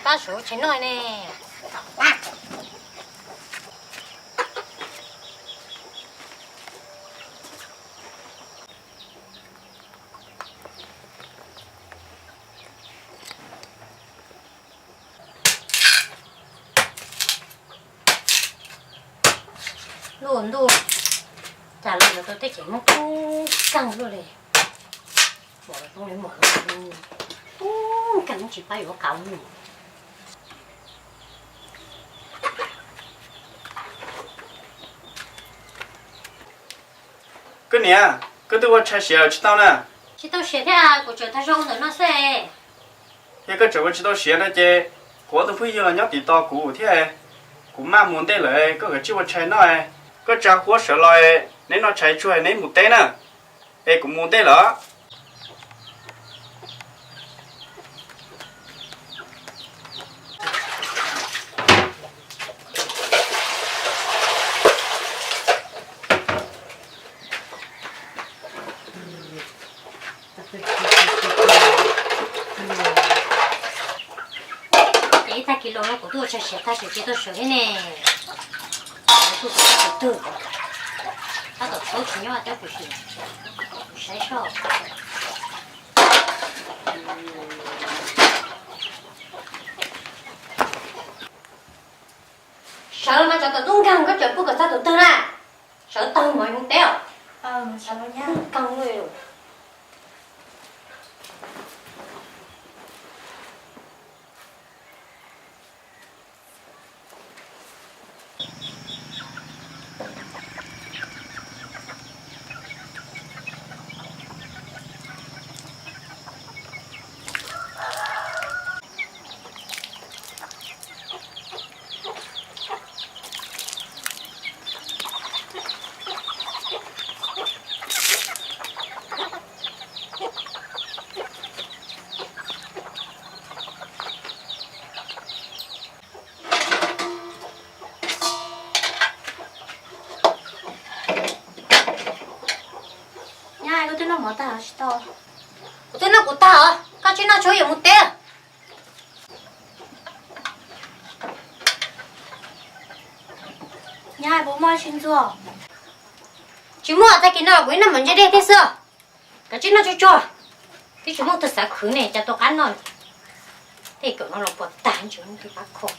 Pab suav ua tshais noj ne. Luaj ntuj, cas los yuav tau tej tsev Hmoob kub kawg luaj li. Mus li mus, kub kawg tsis pab yuav qab mus. Koj niam, koj twb ua tshais siav tsis tau na? Tsis tau siav thiab, kuv tseem tag zog ntawm no xwb. Yog koj tseem ua tsis tau siav no ces kuv ob tug phooj ywg los nyob tim tos kuv thiab, kuv maj mus ntej lawm, koj kav tsij ua tshais noj. Koj tsa huab sawv los, neb noj tshais tsuag neb mus teb na, es kuv mus ntej lawm. Ces ib tag kis los no kuv twb ua tshais siav tag, tsis tau sawv thiab ne. Kuv tus tub tus twg, tab tom txhob tsis nyob tab kuv sim saib soj. Sawv mas tsov tom tub nkeeg, koj tseem pub kom txog tus twg na? Sawv tag mas mus teb os. Kawg li. Nyab, koj twb noj mov tag tsis tau? Kuv twb noj kuv tag os, koj tsis noj tsuav yuav mus teb. Nyab, puas muaj tsis ntxuag? Tsis muaj, tag kis no kuv ib noj mov ntse dej thiab xwb. Kav tsij noj tsuag tsuag, twb tsis muaj tus xav khwv ne, cas tua qab noj. Tej kaum no los puas tag, tsis muaj tus qab kho.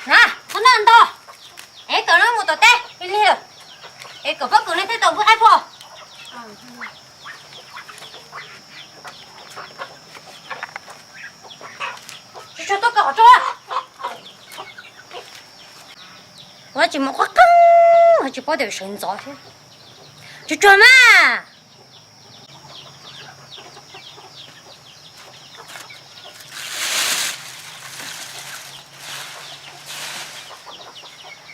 Na, txhob noj ntau, es kom nws mus tom teb lig lig lawm, es kom pob kws nws thiaj tau npub qaib phuaj. Tsuag tsuag tuaj kawm qhov rooj. Ua tsis mus qhuab qeej, tsis paub tias sawv ntxov thiab. Tsuag tsuag mas.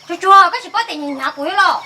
Tsuag tsuag, koj tsis paub tias nyiam nyav kuv los.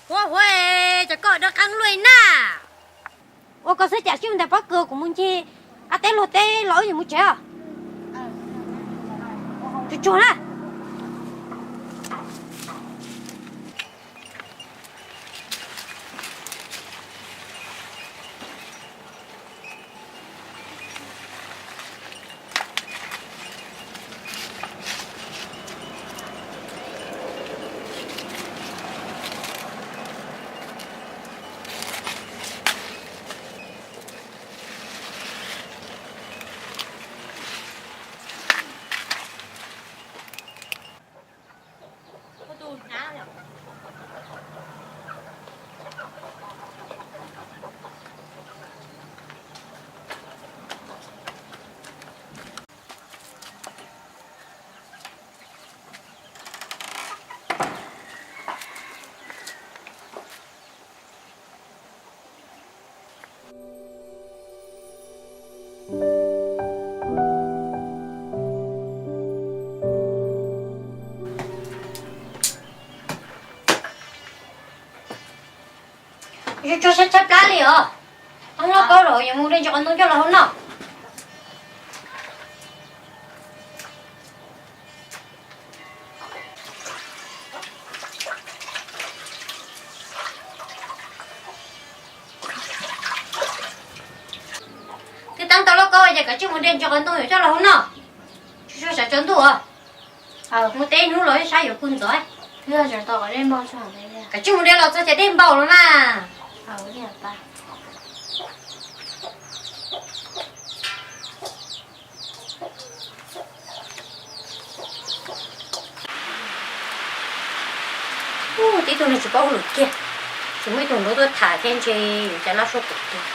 Huab huab, cas koj dawb qeeb luaj na? Ua koj xwb, cas tsis mus ntais pob kws, kuv mus ncig qab teb luag teb los wb yuav mus tsev os. Tsuag tsuag na. Tsuag tsuag siab tshaj plab li os. Toob loj kawg lawm, yuav mus de ntsis qos ntoo coj los hau noj. Twb tab tom loj kawg ces kav tsij mus de ntsis qos ntoo yuav coj los hau noj. Tsuag tsuag sawv tsaus ntuj os. Mus teb hnub los ib sab yuav kub ntxov. Kav tsij mus de los txog ces dej npau los mas. Tib tug neeg tsis paub hauj lwm kiag, tsis muaj ib tug nrog tuaj tham thiab ntshe yuav cas laj suab pum tiag.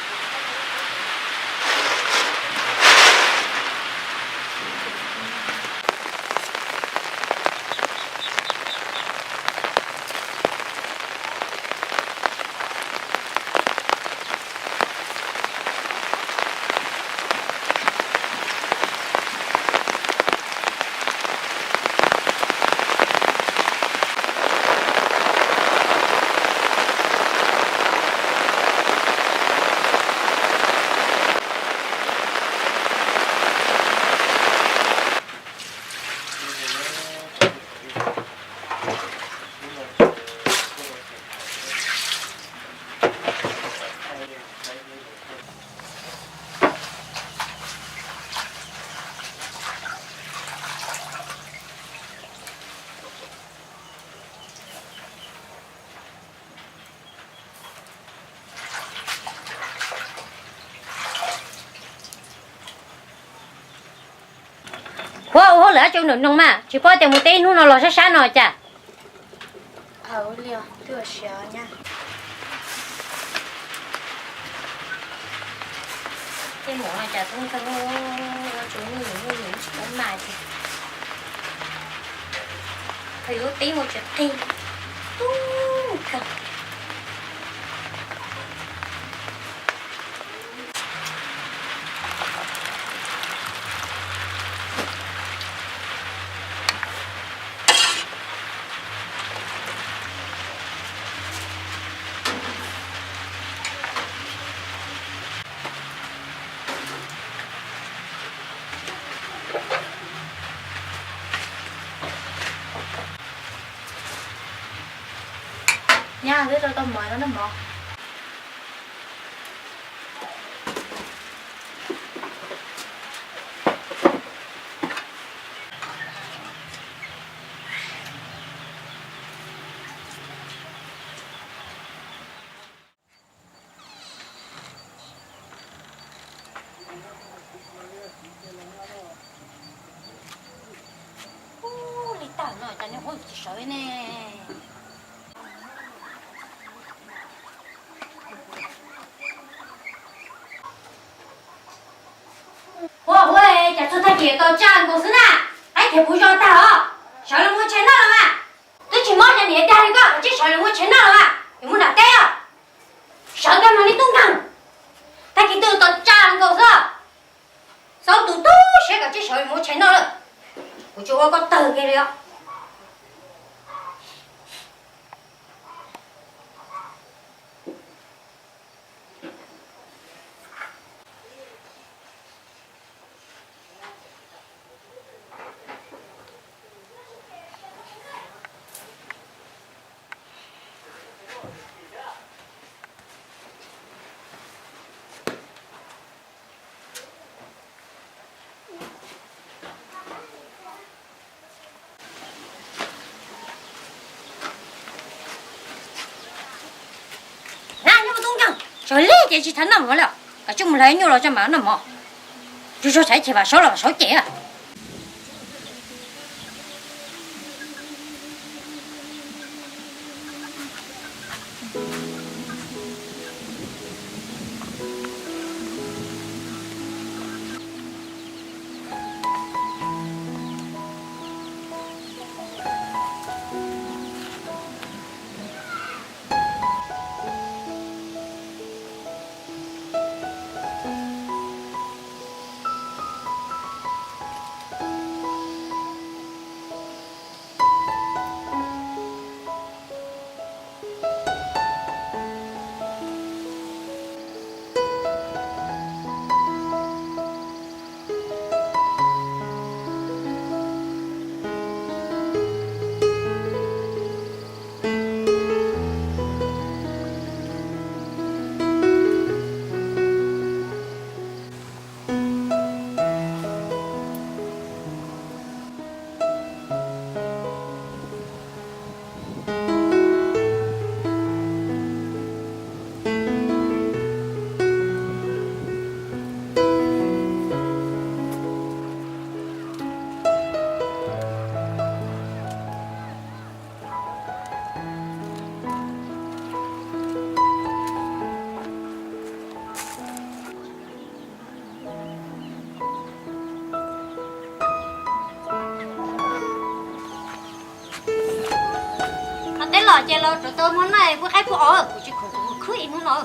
Huab, ua hauj lwm ua tsaug ntawm no mas, tsis paub tias mus teb hnub no los sab sab no cas. Tej muam no cas tub ntxeeg, ua tsaug ntawm no tsis paub mas ces, thaum yuav teb mus tsis qig, tub kawg. Nyab twb rau tau mov no na mov. Ub, li tag no cas nws hu tsis sawv ne. Huab, huab, cas txog tag kis tau tsa nkaus xwb na. Qaib khiav puv zog tag os. Sawv los mus tshais noj los mas. Twb tsis mob cov niam dag li koj, koj tsis sawv los mus tshais noj los mas, yuav mus nram teb os. Sawv kiag mas li tub nkeeg. Tag kis twb tau tsa nkaus xwb. Xaub tus tub siab koj tsis sawv los mus tshais noj lawm. Kuv tsis ua koj tawg kiag li os. Tsawg li ces tsis txhob noj mov li, kom tsij mus hlais nyuj los tso mam noj mov. Tsuas tsuas txhais ceg Vam Saub los Vam Saub cem. Teb los ces los rau tau hmo no pub qaib pub os, kuv tsis khoom kuv khwb ib hnub no.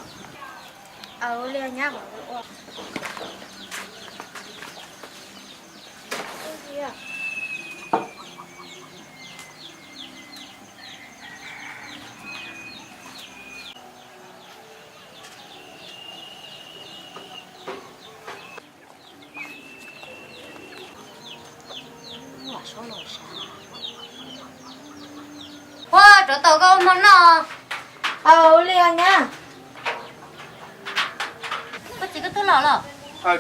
Ua rau tau koj hmo no. Ua li nyab. Koj txiv koj tuaj los los?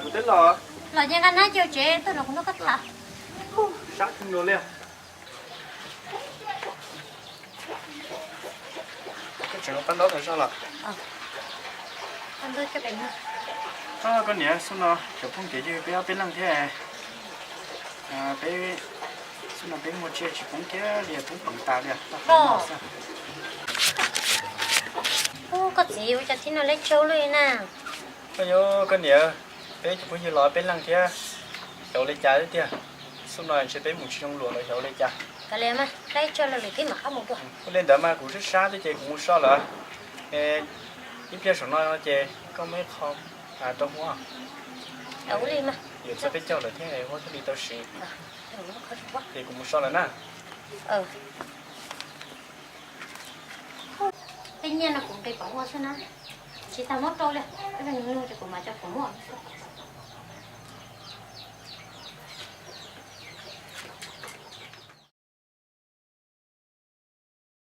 Kuv twb los. Los ces nqa hnab cia tsev tuaj no kuv nrog koj tham. Sab kawg nkaus li. Koj tseem los pab ntaub ntawm zog los? Koj niam, xub no cov phooj ywg peb ob peb leeg thiab. Peb, xub no peb muaj tsiaj tsis poob kiag li, poob peev tas li. Koj txiv ua cas tib no leb tsau li na? Koj niam, peb cov phooj ywg los peb leeg thiab, xyov ua li cas tiag. Xub no ntshe peb mus tsis zoo luam los xyov ua li cas. Ua li ntawd mas kuv sab sab thiab ces kuv mus so lawm. Ib pliag saum no ces koj muab ib qho rau huab. Yuav txog peb caug lawm thiab huab thiaj li tau siv. Ces kuv mus so lawm na. Tej nyiaj no kuv nqis pov ua xwb na, tsis tas muab rau li, ib pliag nws nug ces kuv mam coj kuv muab xwb.